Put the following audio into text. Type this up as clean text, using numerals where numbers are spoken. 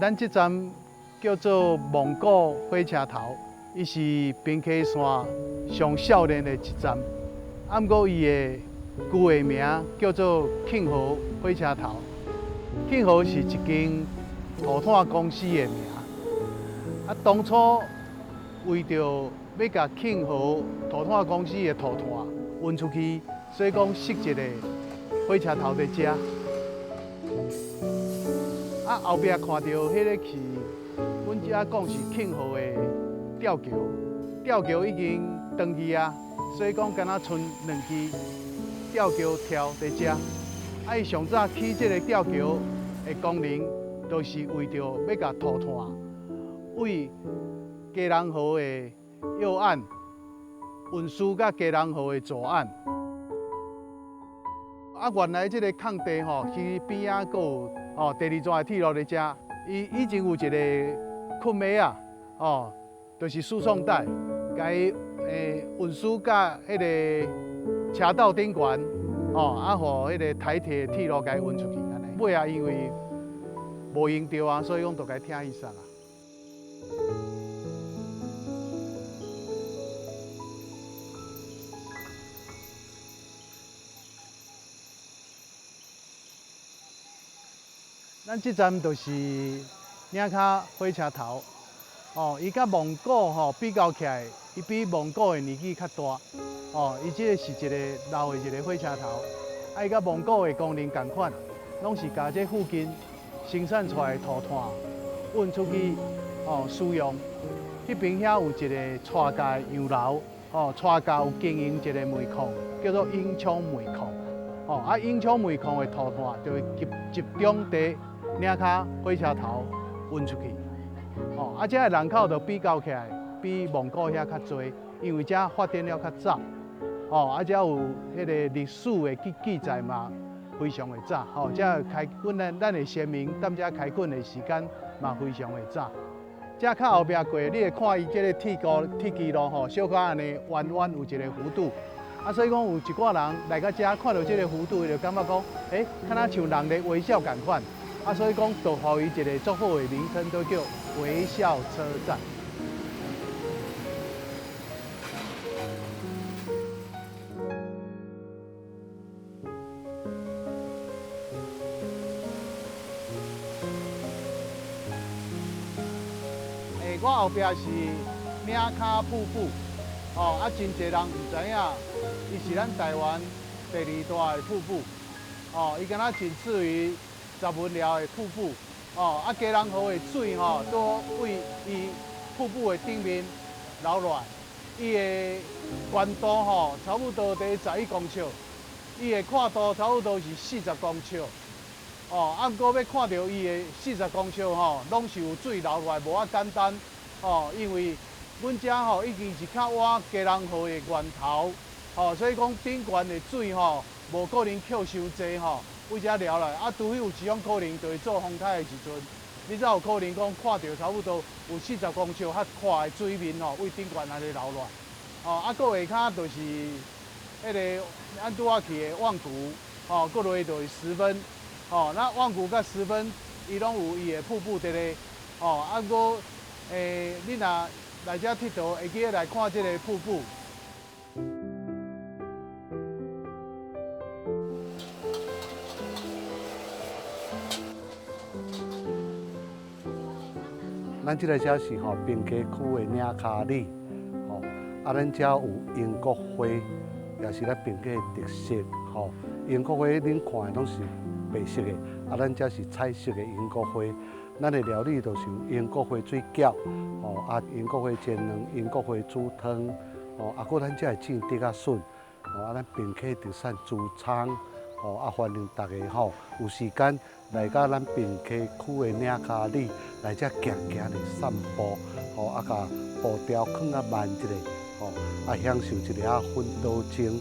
咱這站叫做蒙古火車頭，伊是平溪線上少年的一站。啊，毋過伊的舊的名叫做慶和火車頭。慶和是一間塗炭公司的名。啊，當初為著欲共慶和塗炭公司的塗炭運出去，所以講設一個火車頭佇遮。啊，後壁看著彼個是，阮遮講是慶和的吊橋，吊橋已經斷去啊，所以講敢若賰兩支吊橋柱佇遮。啊，伊上早起這個吊橋的功能，就是為著欲共塗炭對基隆河的右岸運輸佮基隆河的左岸。啊，原來這個空地吼，其實邊仔閣有哦第二段的鐵路佇遮，伊以前有一個困尾仔，哦，就是輸送帶，共伊運輸佮彼個車道頂懸，哦，啊，予彼個台鐵鐵路共伊運出去按呢。尾仔因為無用著啊，所以講就共伊拆去煞啦。咱這站就是嶺跤火車頭，哦，伊佮蒙古吼比較起來，伊比蒙古的年紀較大，哦，伊這個是一個老的一個火車頭，啊，伊佮蒙古的功能仝款，攏是共這附近生產出來的塗炭運出去，哦，使用。彼邊遐有一個蔡家的洋樓，哦，蔡家有經營一個煤礦，叫做永昌煤礦，哦，啊，永昌煤礦的塗炭就會集中佇嶺跤火車頭運出去，哦，啊，遮的人口就比較起來，比蒙古遐較濟，因為遮發展了較早，哦，啊，遮有彼個歷史的記載嘛，非常的早，吼，遮開阮咱咱的先民踮遮開墾的時間嘛非常的早。遮較後壁過，你會看伊這個鐵路鐵支路吼，小可按呢彎彎有一個弧度，啊，所以講有一寡人來到遮看著這個弧度，伊就感覺講，欸，敢若像人咧微笑仝款。啊，所以講，就予伊一個足好的名稱，都叫微笑車站。欸，我後壁是嶺跤瀑布，哦，啊，真濟人毋知影，伊是咱台灣第二大的瀑布，哦，伊敢若僅次於十文寮的瀑布，哦，啊，基隆河的水吼，都對伊瀑布的頂面流落來，伊的懸度吼，差不多佇11公尺，伊的闊度差不多是40公尺，哦，啊，毋過欲看著伊的四十公尺吼，攏是有水流落來，無遐簡單，哦，因為阮遮吼已經是較倚基隆河的源頭，吼，所以講頂懸的水吼，無可能抾傷濟吼。對遮流來，啊，除非有一種可能，就是做風颱的時陣，你才有可能講看著差不多有四十公尺較闊的水面吼，對頂懸按呢流落來。哦，啊，閣下跤就是彼个咱拄仔去的望谷，吼，閣落去就是十分，吼，那望谷佮十分，伊攏有伊的瀑布佇咧，吼，啊，閣，你若來遮𨑨迌，會記得來看這个瀑布。咱這个遮是吼平溪區的嶺跤里，吼啊，咱遮有英國花，也是咱平溪的特色，吼。英國花恁看的攏是白色的，啊，咱遮是彩色的英國花。咱的料理就是有英國花水餃，吼啊，英國花煎卵、英國花煮湯，吼啊，閣咱遮會煎竹仔筍，吼啊，咱平溪特產豬蔥，吼啊，歡迎大家吼有時間來到咱平溪區的嶺跤里來遮行行咧散步，吼啊，共步調放較慢一下，吼啊，享受一下粉島情。